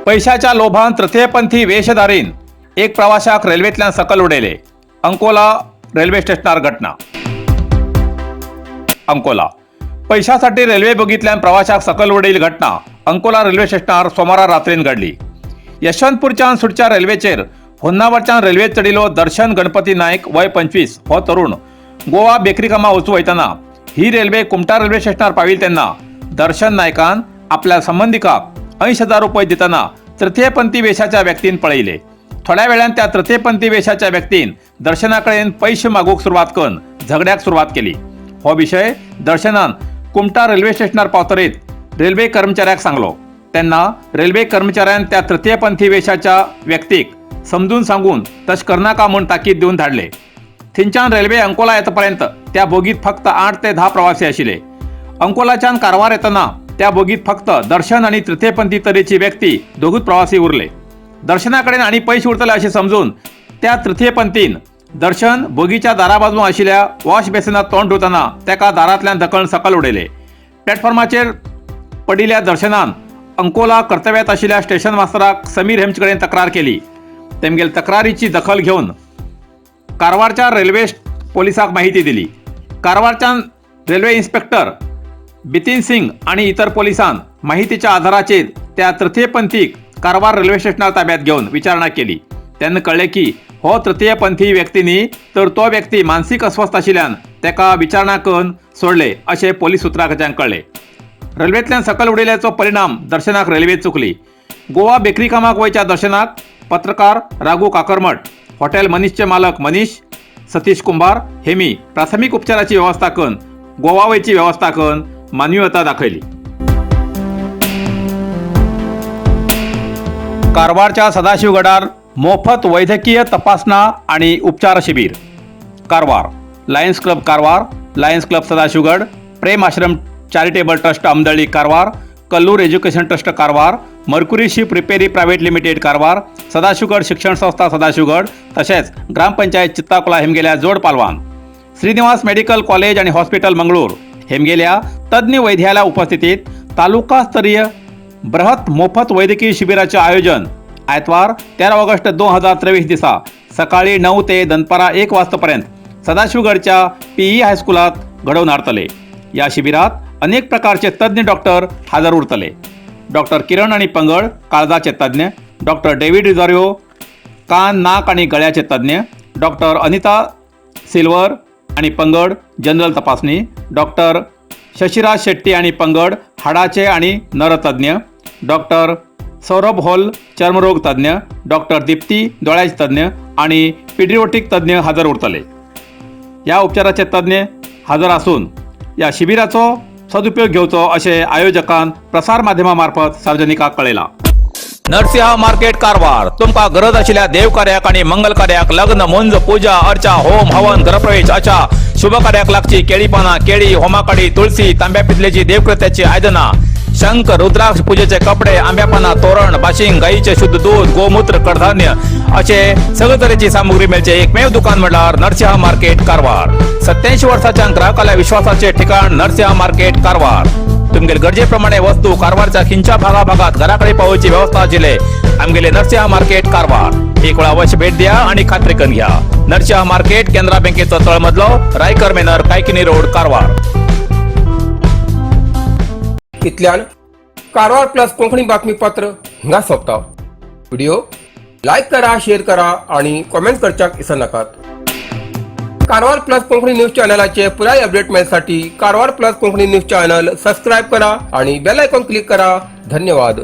पैशाच्या लोभान तृतीयपंथी वेशधारीन एक प्रवाशाक रेल्वेंतल्यान सकल उडयले. अंकोला रेल्वे स्टेशनार घटना. अंकोला पैशासाठी रेल्वे बोगीतल्यान प्रवाशाक सकल उडयली घटना अंकोला रेल्वे स्टेशनार सोमारा रात्रीन घडली. यशवंतपूरच्यान सुटच्या रेल्वेचेर होन्नावरच्यान रेल्वेत चडिल्लो दर्शन गणपती नायक, वय 25, हो तरुण गोवा बेकरी कामा वचूं वयतना ही रेल्वे कुमटा रेल्वे स्टेशनार पाविल्ली तेन्ना दर्शन नायकान आपल्या संबंदिकाक 80,000 रुपये दितना तृतीयपंथी वेशाच्या व्यक्तीन पळयले. थोड्या वेळान त्या तृतीयपंथी वेशाच्या व्यक्तीन दर्शना कडेन पयशे मागूंक सुरवात करून झगड्याक सुरवात केली. हो विशय दर्शनान कुमटा रेल्वे स्टेशनार पावतरीत रेल्वे कर्मचाऱ्याक सांगलो तेन्ना रेल्वे कर्मचाऱ्यान त्या तृतीयपंथी वेशाच्या व्यक्तीक समजून सांगून तशें करनाका म्हूण ताकीद दिवन धाडले. थंयच्यान रेल्वे अंकोला येतपर्यंत त्या बोगीत फक्त 8 ते 10 प्रवासी आशिल्ले. अंकोलाच्यान कारवार येतना त्या बोगीत फक्त दर्शन आणि तृतीयपंथी तरेची व्यक्ती दोगूच प्रवासी उरले. दर्शना कडेन आनी पयशे उरतले अशें समजून त्या तृतीयपंथीन दर्शन बोगीच्या दारा बाजून आशिल्ल्या वॉश बेसिनात तोंड धुतना ताका दारांतल्यान धकलून सकल उडयले. प्लॅटफॉर्माचेर पडिल्ल्या दर्शनान अंकोला कर्तव्यात आशिल्ल्या स्टेशन मास्तराक समीर हेमचे कडेन तक्रार केली. तेमगेल तक्रारीची दखल घेवन कारवारच्या रेल्वे पोलिसाक माहिती दिली. कारवारच्यान रेल्वे इन्स्पेक्टर बितीन सिंग आणि इतर पोलिसान माहितीच्या आधाराचेर त्या तृतीयपंथीक कारवार रेल्वे स्टेशनार ताब्यात घेवन विचारणा केली तेन्ना कळ्ळें की हो तृतीयपंथी व्यक्ती न्ही, तर तो व्यक्ती मानसीक अस्वस्थ आशिल्ल्यान ताका विचारणा करून सोडले अशें पोलीस सुत्रां कडच्यान कळ्ळें. रेल्वेंतल्यान सकल उडयल्याचो परिणाम दर्शनाक रेल्वे चुकली. गोवा बेकरी कामाक वयच्या दर्शनाक पत्रकार राघू काकरमठ, हॉटेल मनीषचे मालक मनीष सतीश कुंभार हेमी प्राथमिक उपचाराची व्यवस्था करून गोवा वयची व्यवस्था करून मानवीयता दाखयली. कारवारच्या सदाशिवगडार मोफत वैद्यकीय तपासणा आणि उपचार शिबिर. Karwar lions club Karwar, Lions club Sadashivgad, Prem Ashram charitable trust Amdalli Karwar, Kallur education trust Karwar, mercury ship repair private limited Karwar, Sadashivgad शिक्षण संस्था सदाशिवगड तसेच ग्रामपंचायत चित्ताकोला हेमगेल्या जोड पालवान श्रीनिवास मेडिकल कॉलेज आणि हॉस्पिटल मंगळूर हेमगेल्या तज्ज्ञ वैद्याला उपस्थितीत तालुका स्तरीय बृहत मोफत वैद्यकीय शिबिराचे आयोजन आयतवार 13 ऑगस्ट 2023 दिसा सकाळी 9 ते दनपारा 1 वाजतापर्यंत सदाशिवगडच्या पीई हायस्कुलात घडोवन हाडतले. या शिबिरात अनेक प्रकारचे तज्ज्ञ डॉक्टर हजर उरतले. डॉक्टर किरण आणि पंगड, काळजाचे तज्ज्ञ, डॉक्टर डेव्हिड रिझारिओ, कान, नाक आणि गळ्याचे तज्ज्ञ, डॉक्टर अनिता सिल्वर आणि पंगड, जनरल तपासणी, डॉक्टर शशिराज शेट्टी आणि पंगड, हाडाचे आणि नरतज्ञ, डॉक्टर सौरभ होल, चर्मरोग तज्ज्ञ, डॉक्टर दीप्ती, दोळ्याचे तज्ज्ञ आणि पिडिओटिक तज्ज्ञ हजर उरतले. या उपचाराचे तज्ज्ञ हजर असून या शिबिराचो सदुपयोग घेवचो अशें आयोजकान प्रसार माध्यमामार्फत सार्वजनिकाक कळयलां. नरसिंहा मार्केट कारवार. तुमकां गरज आशिल्ल्या देव कार्याक आणि मंगल कार्याक, लग्न, मुंज, पूजा अर्चा, होम हवन, गृहप्रवेश अशा शुभ कार्याक लागची केळी पानां, केळी, होमाकाडी, तुळसी, तांब्या पितलेची देवकृत्याची आयदनां, शंख, रुद्राक्ष, पूजेचे कपडे, आंब्या पानां, तोरण, बाशिंग, गाईचे शुद्ध दूध, गोमूत्र, कडधान्य असे सगळे तरेची सामुग्री मेळचे एकमेव दुकान म्हणल्यार नरसिंहा मार्केट कारवार. 87 वर्साच्या ग्राहकाला विश्वासाचे ठिकाण नरसिंहा मार्केट कारवार. तुमगेले गरजेप्रमाणे वस्तू कारवारच्या खिंच्या भागाभागात घराकडे पावोवची व्यवस्था आशिल्ले आमगेले नरसिंहा मार्केट कारवार. एक वेळा अवश्य भेट द्या आणि खात्री करून घ्या. नरसिंहा मार्केट, केनरा बँकेचो तळमजलो, रायकर मेनर, कायकिनी रोड, कारवार. इतल्यान कारवार प्लस कोंकणी बातमीपत्र हिंगा सोंपता. व्हिडिओ लायक करा, शेअर करा आणि कॉमेंट करच्याक विसरनाकात. कारवार प्लस कोंकणी न्यूज चॅनलाचे पुराय अपडेट मेळसाठी Karwar plus Konkani news channel subscribe करा आणि बेल आयकॉन क्लिक करा. धन्यवाद.